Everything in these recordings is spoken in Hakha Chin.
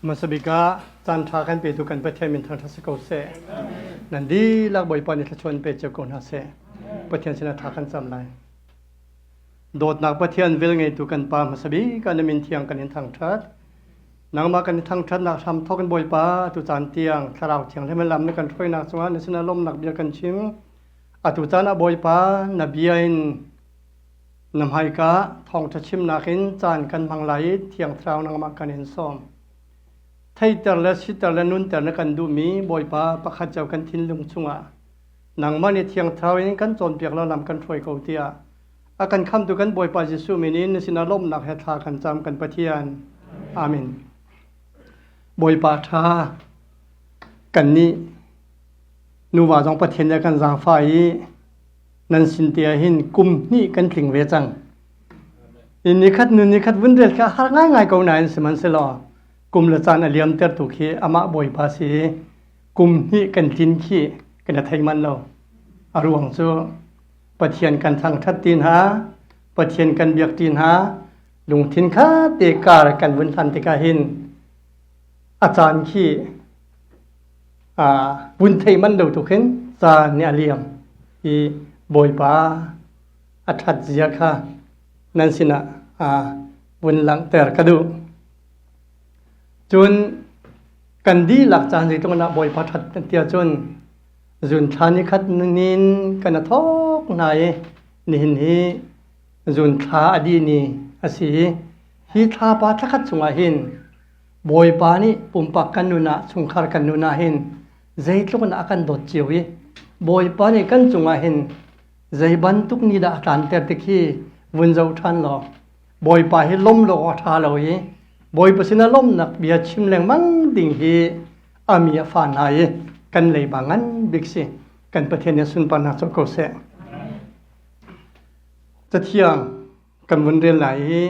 Hmasa bik ah caan ṭha kan petu kan Pathian min thangṭhat si ko seh. Nan dihlak Bawipa nih thluachuah in pe cio ko hna seh. Pathian sinah ṭha kan cam lai. Dawtnak Pathian velngeitu kan Pa hmasa bik ah na min thiang kan in thangṭhat. Nangmah kan i thangṭhatnak hram thawk in Bawipa tu caan tiang Thlarau Thianghlim in lam na kan hruainak cungah na sinah lawmhnak bia kan chim. Atu caan ah Bawipa na bia in Na hmaika thawngṭha chimnak in caan kan hmang lai i Thiang Thlarau nangmah kan in sawm. Theiter le siter le nunter na kan duhmi Bawipa pakhat cio kan thinlung chungah nangmah nih Thiang Thlarau in kan cawnpiak law lam kan hruai ko tiah a kan khamtu kan Bawipa Jesuh min in na sinah lawmhnak he thla kan cam kan Pathian. Amen. Bawipa ṭha kannih nuva zong Pathian nih a kan zaangfah i nan sin te ah hin kum hnih kan tling ve cang. Ni khat nu ni khat vun rel kha har ngaingai ko nain sihmanhsehlaw kum le caan a liam ter tu khi amah Bawipa si i kum hnih kan tlin khi kan i thei manh lo. A ruang cu Pathian kan thangṭhat ti hna, Pathian kan biak ti hna, lungthin kha te kar kan vun hlan tikah hin a caan khi vun thei manh lo tuk hin caan nih a liam i Bawipa a ṭhat zia kha nan sinah vun langhter ka duh. Cun kan dihlak caan zeitluk in dah Bawipa ṭhat kan ti ahcun zun thla ni khat nin kan a thawk hna i nihin hi zun thla a dih ni a si i hi thlapa thlakhat chungah hin Bawipa nih pumpak kan nun ah chungkhar kan nun ah hin zeitluk in a kan dawt cio i Bawipa nih kan cungah hin zei bantuk ni dah a tlanter ti khi vun zoh ṭhan law Bawipa hi lawm lo awk a ṭha lo i Bawipa sinah lawmhnak bia chim lengmang ding hi a mi a fa hna i kan leiba ngan bik si kan Pathian nih sunparnak co ko seh. Cathiang kan vun rel lai i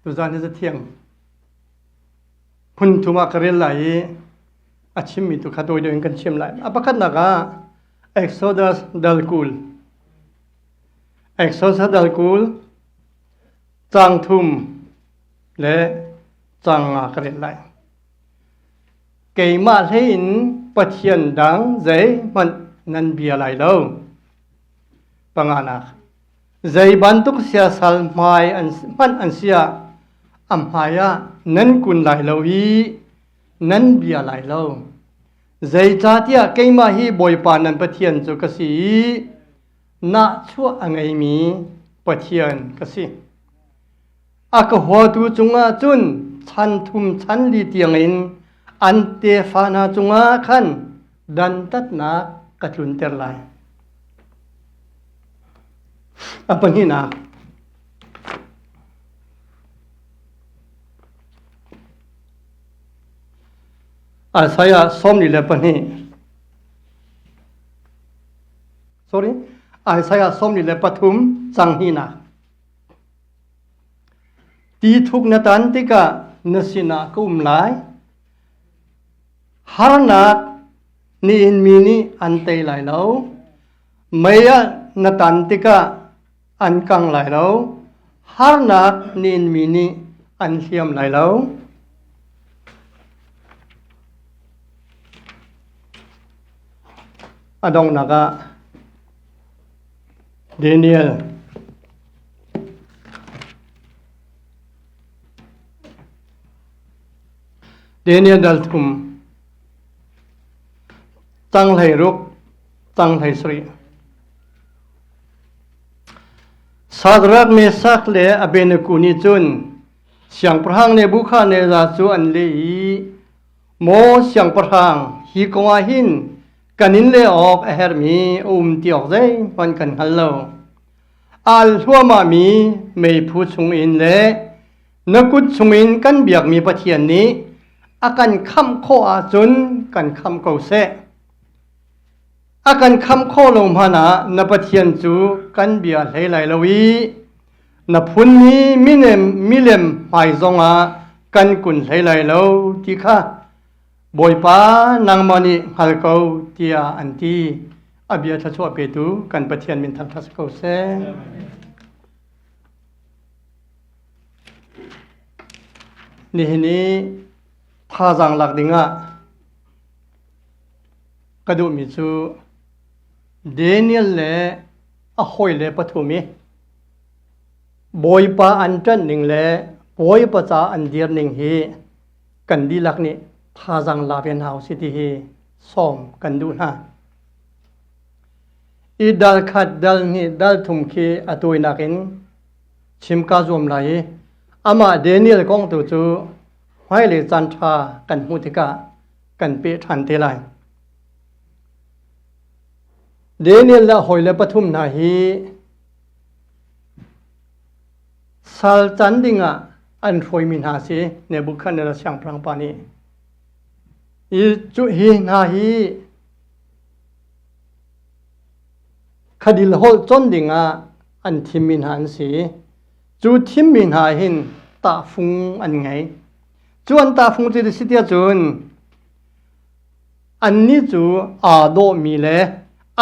Tuzaan hi zathiang phun thum ah ka rel lai i a chimmi tu kha tawi deuh in kan chim lai. A pakhatnak ah Exodus dal 20. Exodus dal 20 cang thum le cang nga ka rel lai. Keimah hlei in Pathian dang zeihmanh nan bia lai lo. Panganak. Zei bantuk siasal hmai an hmanh an si ah a hmai ah nan kun lai lo i nan bia lai lo. Zeicahtiah keimah hi Bawipa nan Pathian cu ka si i nahchuah a ngeimi Pathian ka si. A ka huatu cungah cun chan thum chan li tiangin an tefa hna cungah khan dantatnak ka tlunter lai. A pahnihnak, Isaiah 42, sorry, Isaiah 43 cang hnihnak. Ti thuk na tan tikah na sinah ka um lai. Harnak nihin mi nih an tei lai lo. Mei ah na tan tikah an kang lai lo. Harnak nihin mi nih an hliam lai lo. A donghnak ah Daniel Daniel dal thum tang 16 tang 17 Sadrak Mesak le Abednego nih cun siangpahrang Nebuchadnezzar cu an leh i Maw siangpahrang hi kong ah hin kan in leh awk a herhmi a um ti awk zeihmanh kan hngal lo. Al hluahmahmi meiphu chungin le na kut chungin kan biakmi Pathian nih a kan khamh khawh ahcun kan khamh ko seh. A kan khamh khawh lo hmanh ah na Pathian cu kan bia hlei lai lo i na phunmi minem milem hmai zongah kan kun hlei lai lo ti kha Bawipa nangmah nih hngal ko tiah an ti. A bia thluachuah petu kan Pathian min thangṭhat si ko seh. Nihin i. Thazaang lak dingah ka duhmi cu Daniel le a hawile pathum i Bawipa an ṭanh ning le Bawipa ca an dir ning hi kan dihlak nih thazaang la ve hna usih ti hi sawm kan duh hna. I dal khat, dal hnih, dal thum khi a tawinak in chim kaa zuam lai i amah Daniel kong tu cu hmailei caan ṭha kan hmuh tikah kan peh ṭhan te lai. Daniel le a hawile pathum hna hi sal can dingah an hruaimi hna a si Nebuchadnezzar siangpahrang pa nih. Hi, cu, hi hna hi khadil holh cawn dingah an thimmi hna an si. Cu thimmi hna hin tahfung an ngei. Cu an tahfung cu si tiah cun annih cu aa dawhmi le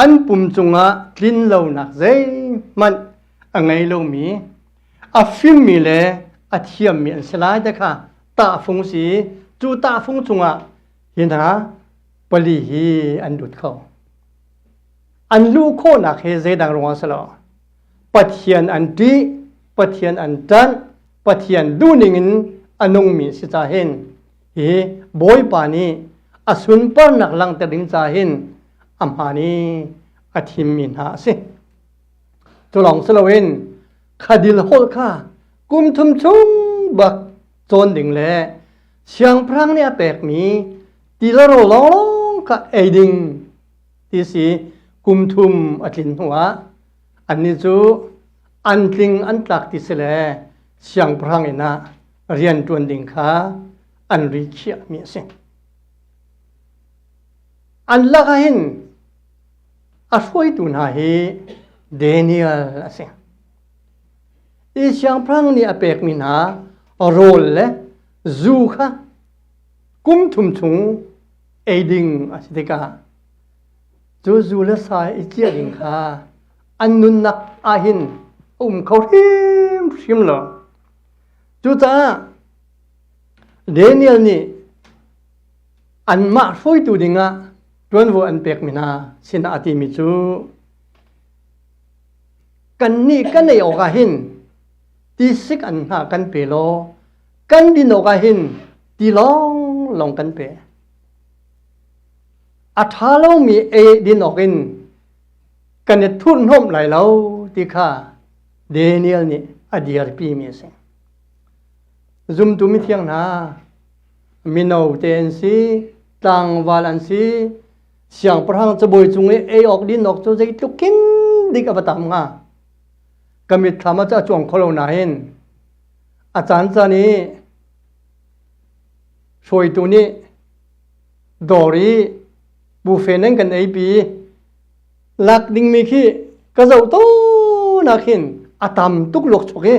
an pum cungah tlinlonak zeihmanh a ngei lomi, a fimmi le a thiammi an si lai ti kha tahfung si. Cu tahfung cungah hi hna pali hi an lut kho. An luh khawhnak hi zeidang ruangah si lo. Pathian an ṭih, Pathian an ṭanh, Pathian duhning in a nungmi si ca hin hi Bawipa nih a sunparnak langhter ding ca hin a hmaan i a thimmi hna a si. Cu lawng si loin khadil holh kha kum thum chung bak cawn ding le siangpahrang nih a pekmi ti le rawl lawnglawng kha ei ding ti si kum thum a tlin hnuah annih cu an tling an tlak ti si le siangpahrang inn ah rian ṭuan ding kha an ri khiahmi a si. An lakah hin a hruaitu hna hi Daniel a si. I siangpahrang nih a pekmi hna rawl le zu kha kum thum chung ei ding a si tikah cu zu le sa i ciah ding kha an nunnak ahhin a um kho hrimhrim lo. Cucaah Daniel nih anmah hruaitu dingah ṭuanvo an pekmi hna sinah a timi cu kannih kan ei awk ah hin tisik an hna kan pe law kan din awk ah hin ti lawnglawng kan pe. A ṭha lomi ei din awk in kan i thurhhnawmh lai lo ti kha Daniel nih a dirpimi a si. Zumtu mithiang hna, mino te an si, tlangval an si, siangpahrang cabuai cung i ei awk din awk cu zeitluk in dik a va tam hnga. Ka mitthlam ah a cuang kho lo nain a caan caan i hruaitu nih dawr i buffet nan kan eipi lak dingmi khi ka zoh to nak hin a tam tuk luk chuk i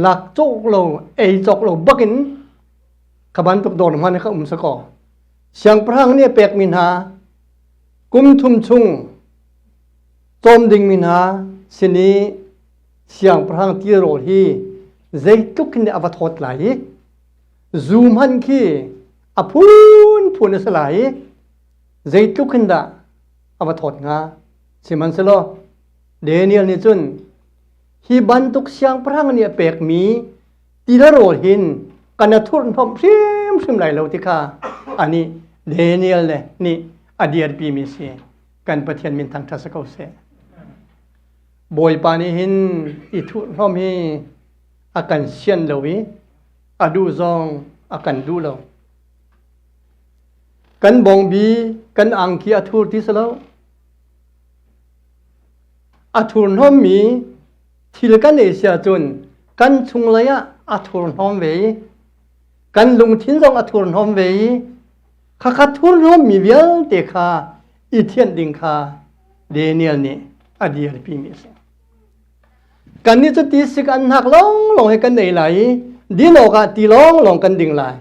lak cawk lo ei cawk lo bakin kha bantuk dawr hman kha um sakaw siangpahrang nih a pekmi hna kum thum chung cawm dingmi hna sin i siangpahrang tirawl hi zeitluk in a va thawt lai i zu hman khi a phunphun a si lai i zeitluk in dah a va thawt hnga sihmanhsehlaw Daniel nih cun hi bantuk siangpahrang nih a pekmi ti le rawl hin kan a thurhhnawmh hrimhrim lai lo ti kha anih Daniel le nih a dirpimi si kan Pathian min thangṭhat si ko seh. Bawipa nih hin i thurhhnawm hi a kan sian lo i a duh zong a kan duh lo. Kan bawngbi kan angki a thur ti si lo. A thurhnawmmi thil kan ei si ahcun kan chunglei ah a thurhnawm ve i kan lungthin zong a thurhnawm ve i khakha thurhnawmmi vialte kha i thianh ding kha Daniel nih a dirpimi a si. Kannih cu tisik an hnak lawnglawng he kan ei lai i din awkah ti lawnglawng kan ding lai.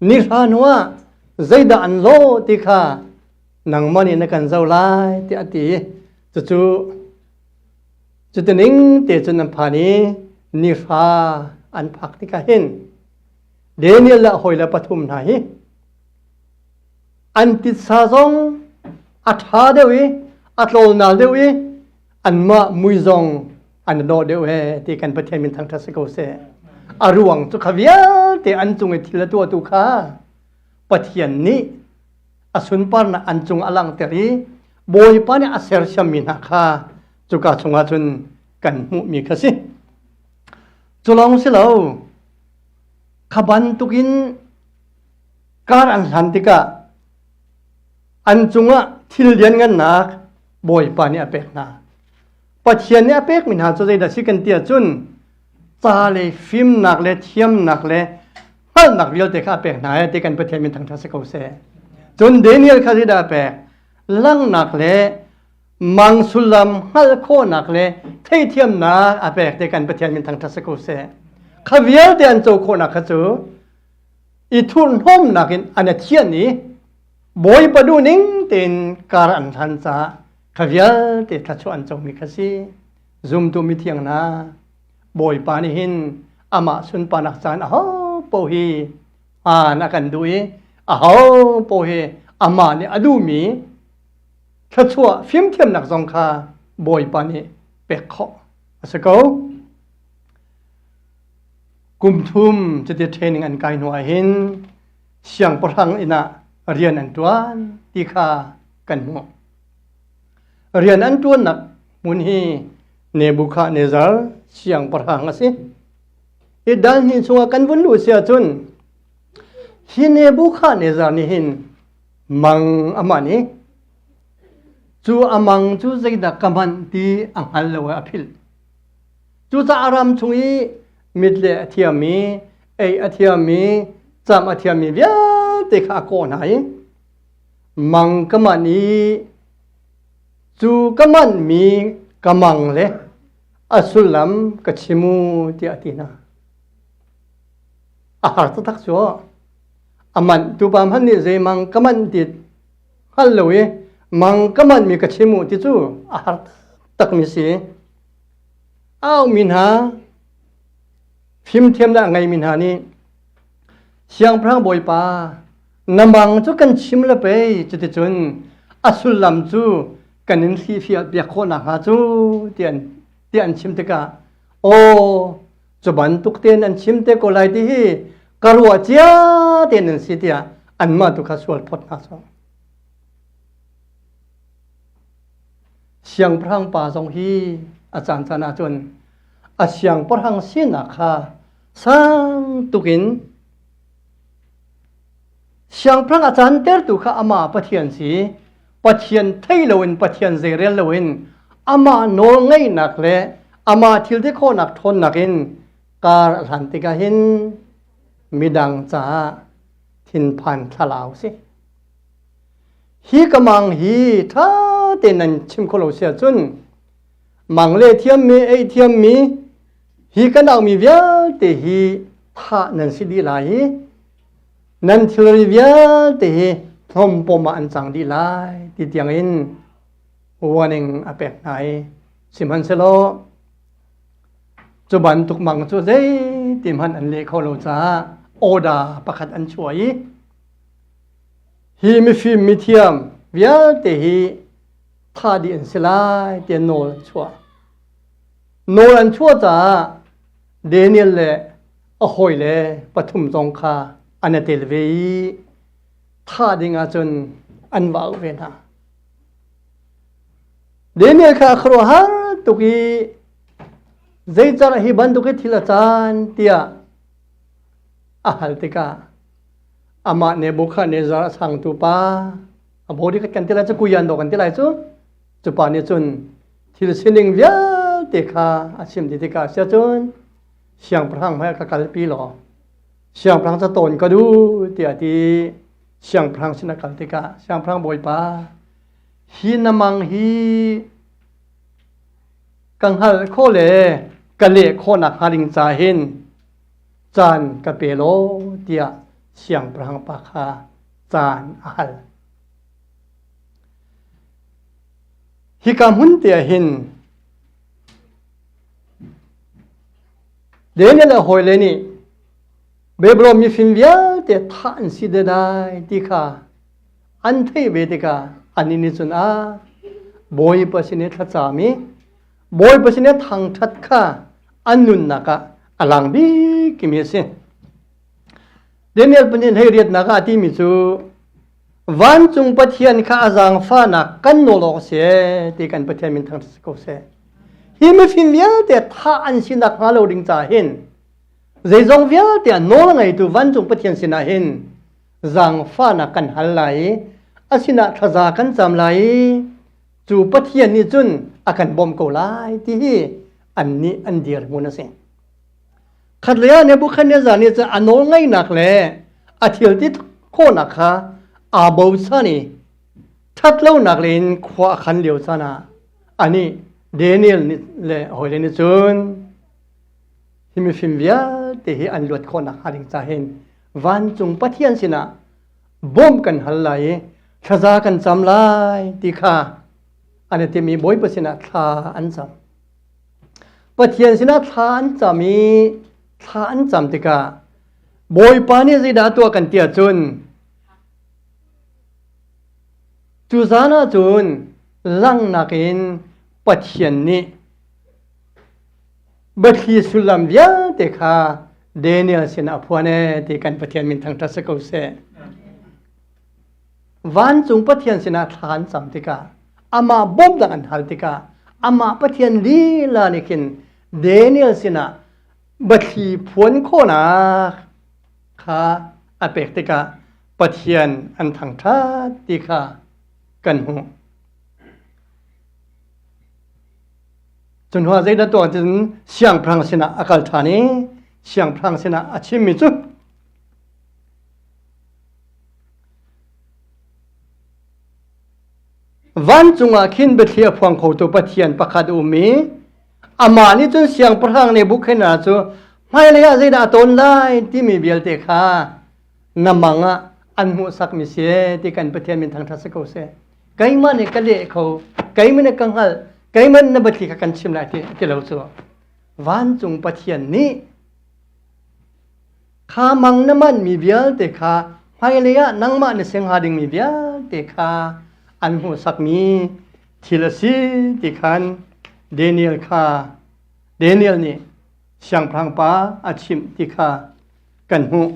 Ni hra hnuah zeidah an lawh ti kha nangmah nih na kan zoh lai tiah a ti. Cucu cutining te cun an phan i ni hra an phak tikah hin. Daniel le a hawile pathum hna hi an titsa zong a ṭha deuh i a tlawlnal deuh i anmah mui zong an dawh deuh he ti kan Pathian min thangṭhat si ko seh. A ruang cu kha vialte an cung i thil a tuahtu kha Pathian nih a sunparnak an cung a langhter i Bawipa nih a sersiammi hna kha cuka chungah cun kan hmuhmi kha si. Cu lawng si lo, kha bantukin kar an hlan tikah an cungah thil lianngannak Bawipa nih a pek hna. Pathian nih a pekmi hna cu zeidah si kan ti ahcun ca le fimnak le thiamnak le hngalhnak vialte kha a pek hna i ti kan Pathian min thangṭhat si ko seh. Cun Daniel kha zeidah a pek? Langhnak le mang sullam hngalh khawhnak le theithiamnak a pek ti kan Pathian min thangṭhat si ko seh. Kha vialte an co khawhnak kha cu i thurhnawmnak in an i thianh i Bawipa duhning tein kar an hlan caah kha vialte thluachuah an comi kha si. Zumtu mithiang hna, Bawipa nih hin amah sunparnak caan aho paoh hi aan a kan duh i aho paoh hi amah nih a duhmi thluachuah fimthiamnak zong kha Bawipa nih pek khawh a si ko. Kum thum cuti training an kai hnu ah hin siangpahrang inn ah rian an ṭuan ti kha kan hmuh. Rian an ṭuannak hmun hi Nebuchadnezzar siangpahrang a si. Hi dal hnih chungah kan vun luh si ahcun hi Nebuchadnezzar nih hin mang a man i cu a mang cu zeidah ka manh ti a hngal lo i a philh. Cucaah ram chung i mit le a thiammi, ei a thiammi, cam a thiammi vialte kha a kawh hna i mang ka manh i cu ka manhmi ka mang le a sullam ka chim u tiah a ti hna. A har taktak cu a manh tu pa hmanh nih zei mang ka manh ti hngal lo i mang ka manhmi ka chim u ti cu a har takmi si. Aumi hna fimthiamnak a ngeimi hna nih siangpahrang bawipa na mang cu kan chim le pei cuticun a sullam cu kan in hlihfiah piak khawh nakhnga cu tiah an chim tikah aw cu bantuk tein an chim te ko lai ti hi ka ruah cia tein an si tiah anmah tu kha sual phot hna sawh. Siangpahrang pa zong hi a caancaan ahcun a siangpahrang sinak kha sang tukin siangpahrang a cantertu kha amah Pathian si. Pathian thei loin Pathian zeirel loin amah nawl ngeihnak le amah thil ti khawhnak ṭhawnnak in kar a hlan tikah hin midang caah thinphan thlalau si. Hi ka mang hi ṭha tein nan chim kho lo si ahcun mang le thiammi ei thiammi hi kan aumi vialte hi thah nan si dih lai i nan thilri vialte hi hnawmpawm ah an cang dih lai ti tiangin warning a pek hna i sihmanhsehlaw cu bantuk mang cu zeiti hmanh an leh kho lo caah order pakhat an chuah i Hi mifim mithiam vialte hi thah dih an si lai tiah nawl an chuah. Nawl an chuah caah Daniel le a hawile pathum zong kha an i tel ve i thah ding ahcun an va auh ve hna. Daniel kha a khuaruahhar tuk i zeicar hi bantuk hi thil a caan tiah a hal tikah amah Nebuchadnezzar a changtu pa a body kan ti lai cu kuyan do kan ti lai cu cu pa nih cun thil sining vialte kha a chim ti tikah sia cun siangpahrang hmai ka kalpi law siangpahrang ca tawn ka duh tiah ti siangpahrang sin a kal tikah siangpahrang bawipa hi na mang hi ka hngalh khawh le ka leh khawhnak hnga ding ca hin caan ka pe law tiah siangpahrang pa kha caan a hal. Hika hmun te ah hin Daniel le hawile nih Babylon mifim vialte thah an si dai ti kha an theih ve tikah annih nih cun a Bawipa sin i thlacam i Bawipa sin i thangṭhat kha an nunnak ah a lang bik mi a si. Daniel pahnih hleiriatnak ah a timi cu vancung Pathian kha a zaangfahnak kan nawl awk a si ti kan Pathian min thangṭhat si ko seh. Hi mifim vialte thah an si nakhnga lo ding caah hin zeizong vialte ah nawl a ngeitu vancung Pathian sinah hin zaangfahnak kan hal lai i a sinah thlaza kan cam lai i cu Pathian nih cun a kan bawmh ko lai ti hi annih an dirhmun a si. Khatlei ah Nebuchadnezzar nih cun a nawlngeihnak le a thil ti khawhnak kha aa bochan i ṭhatlonak le in khua a khan lio caan ah anih Daniel nih le hawile nih cun hi mifim vialte hi an luat khawh nakhnga ding ca hin vancung Pathian sinah bawmh kan hal lai i thlaza kan cam lai ti kha an i tim i Bawipa sinah thla an cam. Pathian sinah thla an cam i thla an cam tikah Bawipa nih zeidah a tuah kan ti ahcun cu zan ah cun langhnak in Pathian nih biathli sullam vialte kha Daniel sinah a phuan ee ti kan Pathian min thangṭhat si ko seh. Vancung Pathian sinah thla an cam tikah amah bawmhnak an hal tikah amah Pathian lila nih khin Daniel sinah biathli phuan khawhnak kha a pek tikah Pathian an thangṭhat ti kha kan hmuh. Cu hnuah zeidah tuah cun siangpahrang sinah a kal ṭhan i siangpahrang sinah a chimmi cu Vancung ah khin biathli a phuang khotu Pathian pakhat a um i amah nih cun siangpahrang Nebuchadnezzar cu hmailei ah zeidah a tawn lai timi vialte kha na mang ah an hmuhsakmi si ti kan Pathian min thangṭhat si ko seh. Keimah nih ka leh kho, keimah nih ka hngalh, keimah na biathli kha kan chim lai ti, ti lo cu. Vancung Pathian nih Kha mang na manhmi vialte kha hmailei ah nangmah na si hnga dingmi vialte kha an hmuhsakmi thil a si ti khan Daniel kha Daniel nih siangpahrang pa a chimh ti kha kan hmuh.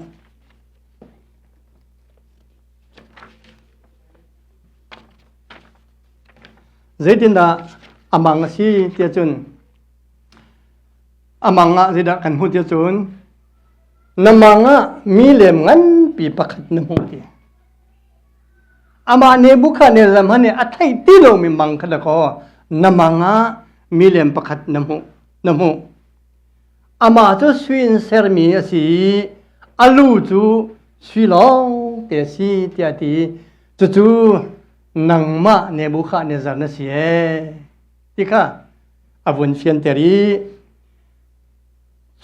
Zeitindah a mang a si tiah cun A mang ah zeidah kan hmuh ti cun na mang ah mi lem nganpi pakhat na hmuh ti. Amah Nebuchadnezzar hmanh nih a theih ti lomi mang kha dakaw na mang ah mi lem pakhat na hmuh na hmuh. Amah cu sui in sermi a si i a lu cu sui lawng te a si tiah a ti. Cucu nangmah Nebuchadnezzar na si ee ti kha a vun fianter i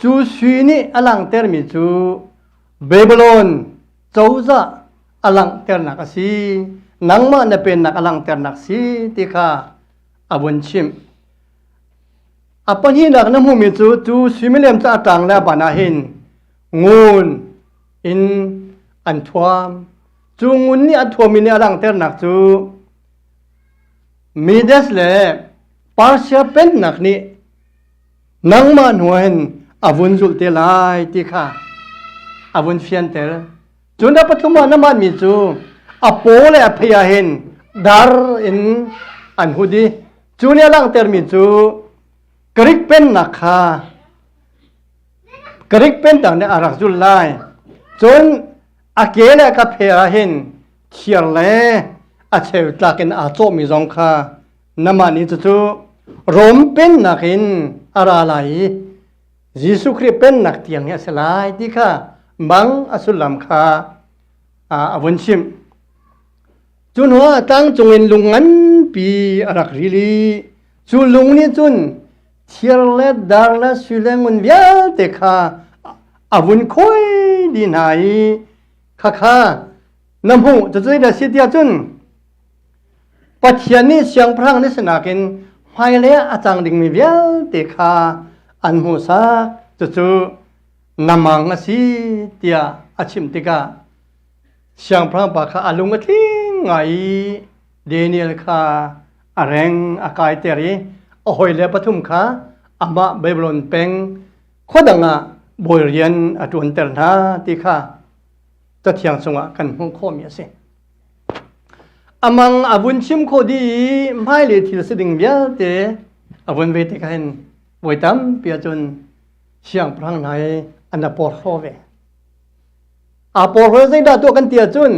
cu sui nih a langhtermi cu Babylon cozah a langhternak a si nangmah na pennak a langhternak si ti kha a vun chimh. A pahnihnak na hmuhmi cu cu suimilem cu a tang le a ban ah hin ngun in an thuam. Cu ngun nih a thuammi nih a langhternak cu Medes le Persia pennak nih nangmah hnuah hin a vun zulh te lai ti kha a vun fianter. Cun a pathum ah na manmi cu a paw le a phei ah hin dar in an hut i cu nih a langhtermi cu Greek pennak kha Greek pennak nih a rak zulh lai. Cun a ke le ka phe ah hin thiar le a cheu tlak in aa cawhmi zong kha namah nih cucu Rom pennak in a ra lai i Jesuh Khrih pennak tiang hi a si lai ti kha mang a sullam kha a vun chimh. Cu hnuah tlangcung in lung nganpi a rak ril i cu lung nih cun thir le dar le sui le ngun vialte kha a vun khawi dih hna i khakha na hmuh cucu zeidah a si tiah cun Pathian nih siangpahrang na si nakin hmailei ah a cang dingmi vialte kha an hmuhsak. Cucu Namang a si tiah a chimh tikah siangpahrang pa kha a lung a tling ngai i Daniel kha a reng a kaiter i a hawile pathum kha amah Babylon peng khua dang ah bawi rian a ṭuanter hna ti kha Cathiang chungah kan hmuh khawhmi a si. Amang a vun chim khawh dih i hmailei thil si ding vialte a vun ve tikah hin voi tampi ahcun siangpahrang hna hi an a porhlaw ve. Aa porhlaw zeidah tuah kan ti ahcun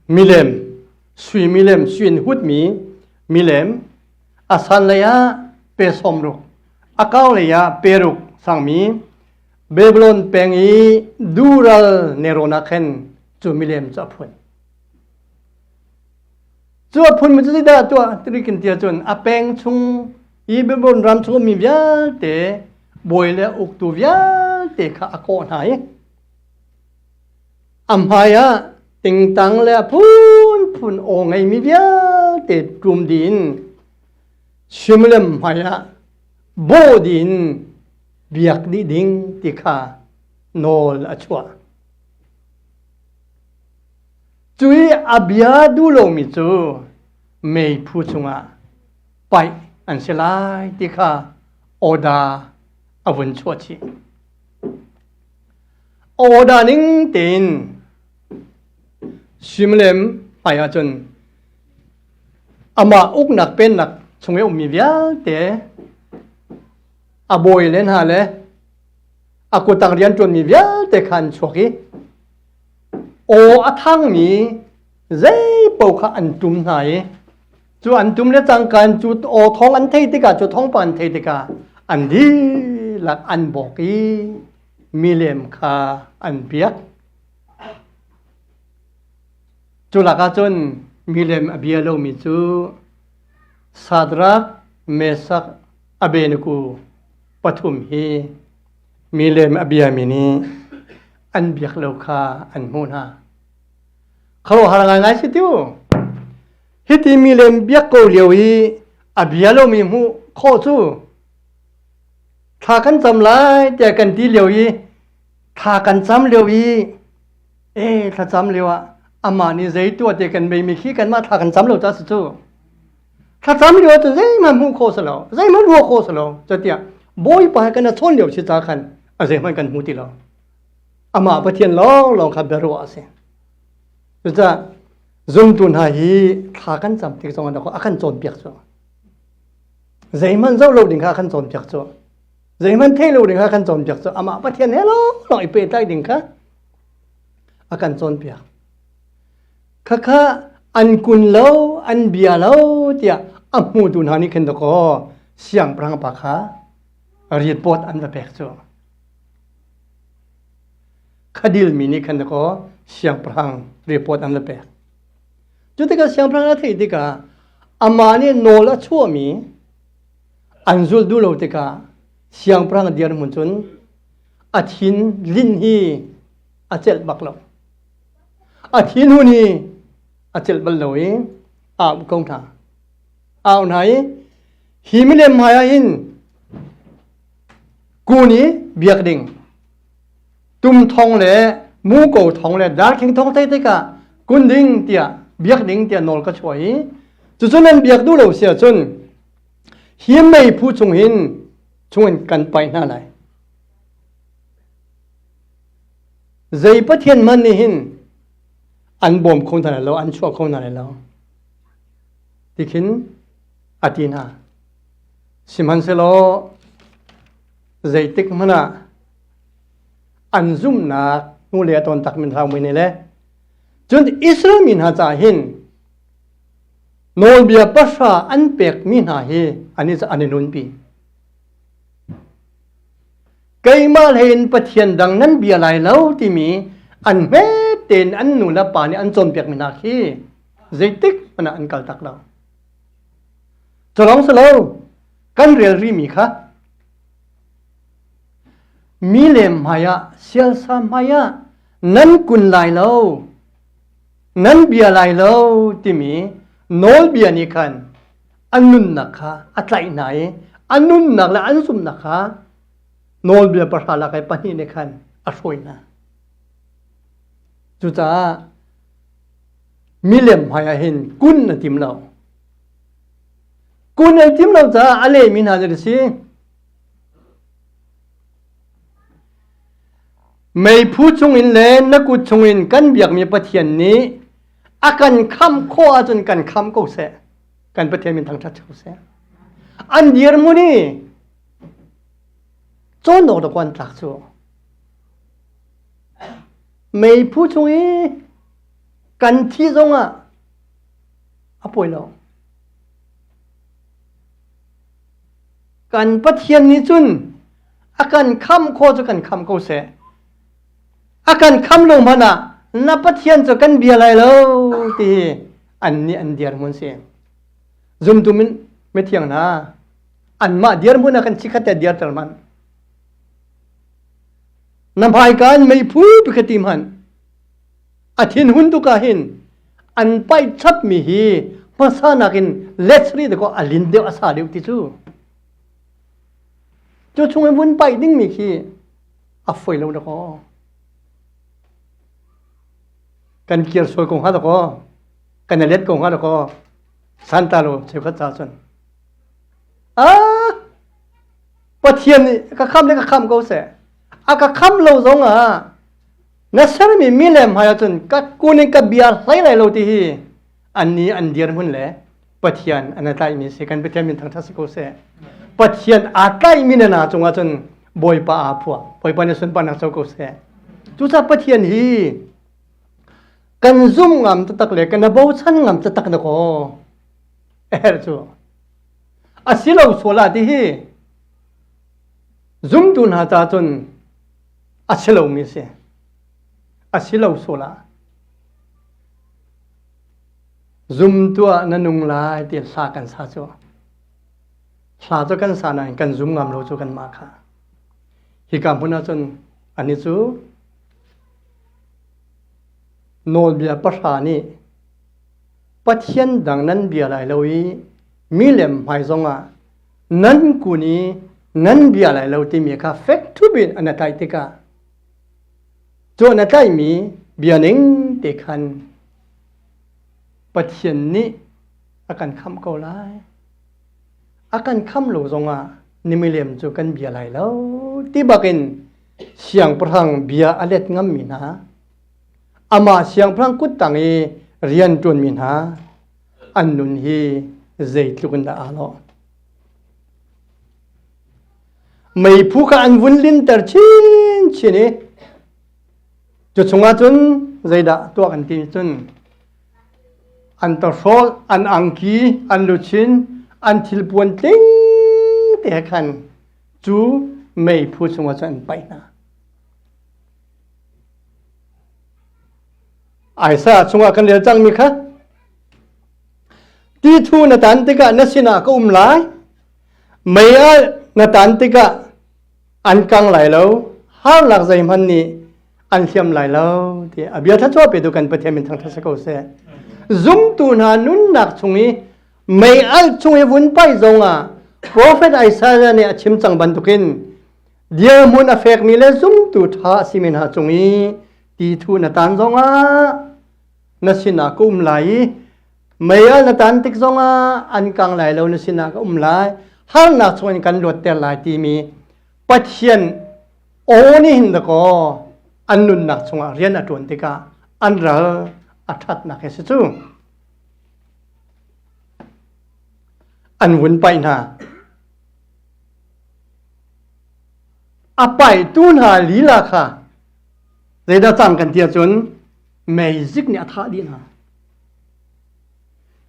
milem, sui milem, sui in hutmi milem, a san lei ah pe 60, a kau lei ah pe ruk sangmi Babylon peng i dural nelrawn ah khan cu milem cu a phun. Cu a phunmi cu zeidah tuah tirikin ti ahcun a peng chung i Babylon ram chung ummi vialte bawi le uktu vialte kha a kawh hna i a hmai ah tingtang le a phunphun aw ngeimi vialte ṭum dih in Shimlem hmai ah bawh dih in biak dih ding ti kha nawl a chuah. Cu i a bia duh lomi cu meiphu chungah paih an si lai ti kha awda a vun chuah chih. Awda ning tein Simlem hmai ahcun amah uknak pennak chung i ummi vialte a bawi le hna le a kutang rianṭuanmi vialte kha an chuak i aw a thangmi zei paoh kha an tum hna i cu an tum le cangka in cu aw thawng an theih tikah cu thawngpang an theih tikah an dihlak an bawk i milem kha an biak. Cu lakah cun milem a bia lomi cu Sadrak, Mesak, Abednego pathum hi milem a biami nih an biak lo kha an hmuh hna. Khuaruahhar ngaingai si tiu. Hiti milem biak ko lio i a bia lomi hmuh khawh cu thla kan cam lai tiah kan ti lio i thla kan cam lio i e thlacam lio ah amah nih zei tuah te kan beimi khi kanmah thla kan cam lo ca si cu. Thlacam lio ahcun zeihmanh hmuh khawh si lo, zeihmanh ruah khawh si lo. Catiah Bawipa he kan i chawn lio si ca khan a zeihmanh kan hmu ti lo. Amah Pathian lawnglawng kha biaruah a si. Cucaah zumtu hna hi thla kan cam tik zong ah a kan cawnpiak cu. Zeihmanh zoh lo ding kha a kan cawnpiak cu. Zeihmanh thei lo ding kha a kan cawnpiak cu. Amah Pathian he lawnglawng i pehtlai ding kha a kan cawnpiak. Khakha an kun lo, an bia lo tiah a hmutu hna nih khin dakaw siangpahrang pa kha report an va pek cu. Khadil mi nih khan dakaw siangpahrang report an va pek. Cu tikah siangpahrang a theih tikah amah nih nawl a chuahmi an zulh duh lo tikah siangpahrang dirhmun cun a thin lin hi a celh bak lo. A thinhun i a celh bal lo i a au ko hna. A au hna i hi milem hmai ah hin kun i biak ding tum thong le muko thong le darkhing thong thei tikah kun ding tiah biak ding tiah nawl ka chuah i cucu nan biak duh lo si ahcun hi meiphu chung hin chungin kan paih hna lai. Zei Pathian hmanh nih hin an bawm kho hna lai lo, an chuah kho hna lai lo. Ti khin a ti hna. Sihmanhsehlaw zeitik hmanh ah an zumhnak hnu le a tawn tak min hau mui le cun Israel mi hna caah hin nawlbia pahra an pekmi hna hi an i an i nunpi. Keimah hlei in Pathian dang nan bia lai lo timi an hmet tein an nu le pa nih an cawnpiakmi hna khi zeitik hmanh ah an kal tak lo. Cu lawng si lo, kan rel rihmi kha milem hmaiah sialsa hmaiah nan kun lai lo, nan bia lai lo timi nawlbia nih khan an nunnak kha a tlaih hna i an nunnak le an zumhnak kha Nawlbia pahra lak i pahnih nih khan a hruai hna. Cucaah milem hmai ah hin kun a tim lo. Kun an tim lo caah a lehmi hna cu si. Meiphu chungin le na kut chungin kan biakmi Pathian nih a kan khamh khawh ahcun kan khamh ko seh. Kan Pathian min thangṭhat ko seh. An dirhmun i cawn awk dawk an tlak cu. Meiphu chung i kan thi zongah a pawi lo. Kan Pathian nih cun a kan khamh khawh cu kan khamh ko seh. A kan khamh lo hmanh ah na Pathian cu kan bia lai lo ti hi an nih an dirhmun si. Zumtu min mithiang hna anmah dirhmun ah kan chikkhat te dirter hmanh. Na hmaika in meiphu pi ti hmanh. A thinhun tuk ah hin an paih chapmi hi hmasa nakin let's ri dakaw a lin deuh a sa deuh ti cu. Cu chung in vun paih dingmi khi a foi lo dakaw. Kan kir sual ko hnga dakaw. Kan i let ko hnga dakaw. Santa lo cheukhat ca cun. Ah! Pathian nih ka kham le ka kham ko seh. A ka kham lo zong ah na sermi milem hmai ahcun ka kun in ka bia hlei lai lo ti hi annih an dirhmun le Pathian an i tlaihmi si kan Pathian min thangṭhat si ko seh. Pathian aa tlaihmi na hna cungah cun Bawipa aa phuah. Bawipa nih sunparnak co ko seh. Cucaah Pathian hi kan zum ngam taktak le kan bochan ngam taktak na kaw a herh cu. A si lo sual ah ti hi zumtu hna ca cun a si lomi si. A si lo sual ah zum tuah na nung lai ti hla kan sa cu. Hla cu kan sa nain kan zum ngam lo cu kanmah kha. Hika hmun ah cun ani cu nawlbia pahra nih Pathian dang nan bia lai lo i milem hmai zongah nan kun i nan bia lai lo timi kha fek ṭhup in an tlaih tikah cu an tlaihmi bia ning te khan Pathian nih a kan khamh ko lai. A kan khamh lo zongah ni milem cu kan bia lai lo ti bakin siangpahrang bia a let ngammi hna amah siangpahrang kuttang i rian ṭuanmi hna an nun hi zeitluk in dah aa lawh. Meiphu kha an vun linter chinchin i cu chungah cun zeidah tuah kan ti cun an tawhrawl, an angki, an luchin, an thilpuan tling te khan cu meiphu chungah cun an paih hna. Isaiah chungah kan rel cangmi kha ti thu na tan tikah na sinah ka um lai mei ah na tan tikah an kang lai lo harnak zeihmanh nih an hliam lai lo ti a bia thluachuah petu kan Pathian min thangṭhat si ko seh zumtu hna nunnak chung i mei alh chung i vun paih zongah profet Isaiah nih a chim cang bantukin dirhmun a fekmi le zumtu ṭha a simi hna cung i ti thu na tan zongah na sinah ka um lai i mei na tan tik zongah an kang lai lo na sinah ka um lai harnak chungin kan luatter lai timi Pathian aw nih hin dakaw an nunnak chungah rian a ṭuan tikah an ral a ṭhatnak hi si cu an vun paih hna a paihtu hna lila kha zeidah cang kan ti ahcun meizik nih a thah dih hna.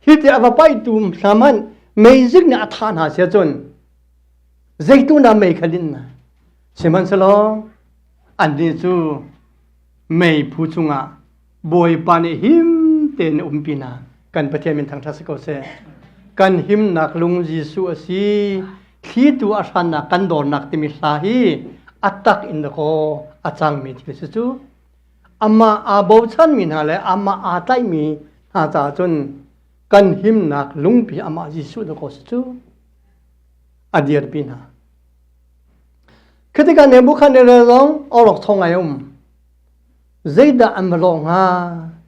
Hi ti a va paihtu hna hmanh meizik nih a thah hna si ahcun zeitu dah mei kha linh hna? Sihmanhsehlaw annih cu meiphu chungah Bawipa nih him tein a umpi hna. Kan Pathian min thangṭhat si ko seh. Kan himnak lung Jesuh a si. Thlitu a hrannak kan dornak timi hla hi a tak in dakaw a cangmi thil si cu. Amah aa bochanmi hna le amah aa tlaihmi hna caah cun kan himnak lungpi amah Jesuh dakaw si cu. A dirpi hna. Khi tikah Nebuchadnezzar zong awlokchong ai um. Zeidah an va lawh hnga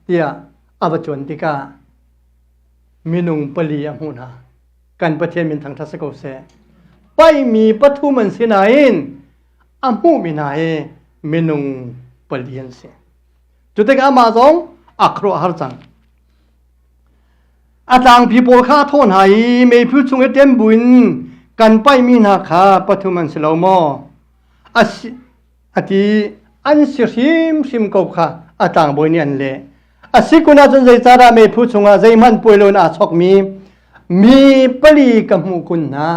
tiah a va cuan tikah minung pali a hmuh hna. Kan Pathian min thangṭhat si ko seh. Paihmi pathum an si nain a hmuhmi hna hi minung pali an si. Cu tikah amah zong a khuaruahhar cang. A tlangpi pawl kha a thawh hna i meiphu chung i ṭem buin kan paihmi hna kha pathum an si lo maw? A si, a ti an si hrimhrim ko kha a tlangbawi nih an leh. A si kun ahcun zeicahdah meiphu chungah zeihmanh puai loin aa chawkmi mi pali ka hmuh kun hna?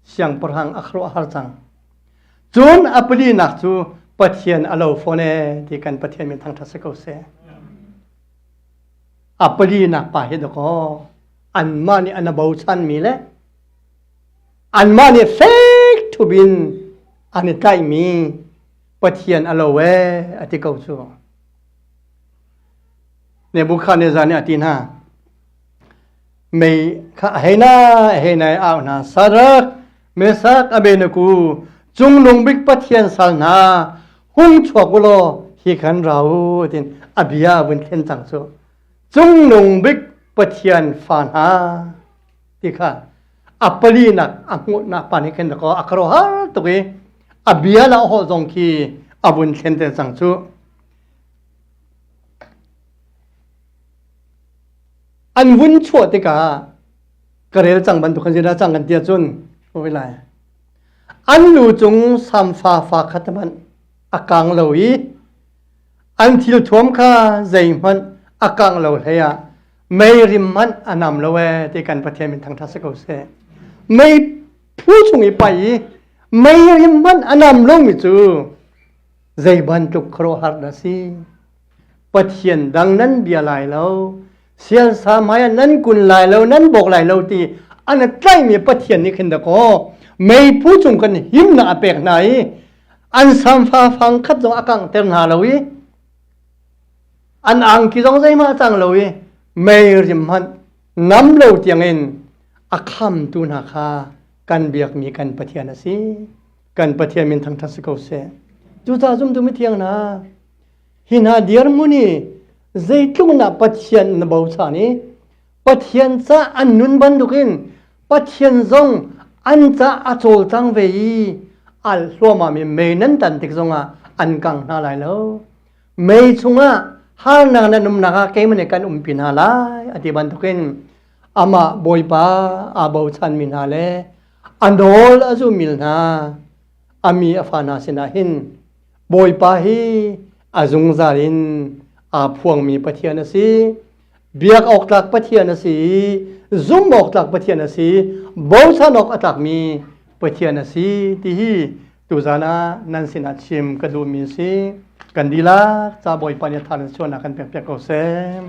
Siangpahrang a khuaruahhar cang. Cun a palinak cu Pathian a lo fawn ee ti kan Pathian min thangṭhat si ko seh. A palinak pa hi dakaw anmah nih an bochanmi le anmah nih fek ṭhup in an i tlaihmi Pathian a lo ee a ti ko cu. Nebuchadnezzar nih a ti hna, mei kha a hei na a hei na au hna Sarak, Mesak, Abednego, cungnung bik Pathian sal hna hung chuak u law hi khan ra u tin a bia vun thlen cang cu cungnung bik Pathian fa hna ti kha a palinak a hmuhnak pa nih khin ko a khuaruahhar tuk i a bia la hawh zong khi a vun thlen te cang cu. An vun chuah tikah ka rel cang bantuk kan zira cang kan ti ahcun oi lai. An lu cung samfa fa khat hmanh a kang lo i an thilthuam kha zeihmanh a kangh lo hlei ah mei rim hmanh a nam lo ee ti kan Pathian min thangṭhat si ko seh. Mei phu chung i pai i mei rim hmanh a nam lomi cu zei bantuk khuaruahhar dah si. Pathian dang nan bia lai lo, sialsa hmai ah nan kun lai lo, nan bawk lai lo ti an tlaihmi Pathian nih khin dakaw meiphu cung kan himnak a pek hna i an samfa fang khat zong a kanghter hna lo i an angki zong zeihmah a cang lo i mei rim hmanh nam lo tiangin a khamtu hna kha kan biakmi kan Pathian a si. Kan Pathian min thangṭhat si ko seh. Cucaah zumtu mithiang hna, hi hna dirhmun i zeitluk na Pathian na bochan i Pathian ca an nun bantukin Pathian zong an ca a cawlcang ve i al hluahmah mi mei nan tan tik zongah an kang hna lai lo. Mei chungah harnak nan umnak ah keimah nih kan umpi hna lai a ti bantukin amah Bawipa aa bochanmi hna le a nawl a zummi hna a mi a fa hna sinah hin Bawipa hi a zungzal in aa phuangmi Pathian a si. Biak awk tlak Pathian a si i zumh awk tlak Pathian a si, bochan awk a tlakmi Pathian a si ti hi tuzan ah nan sinah chim ka duhmi a si. Kan dihlak ca Bawipa nih a tha in sualnak kan pek piak ko seh.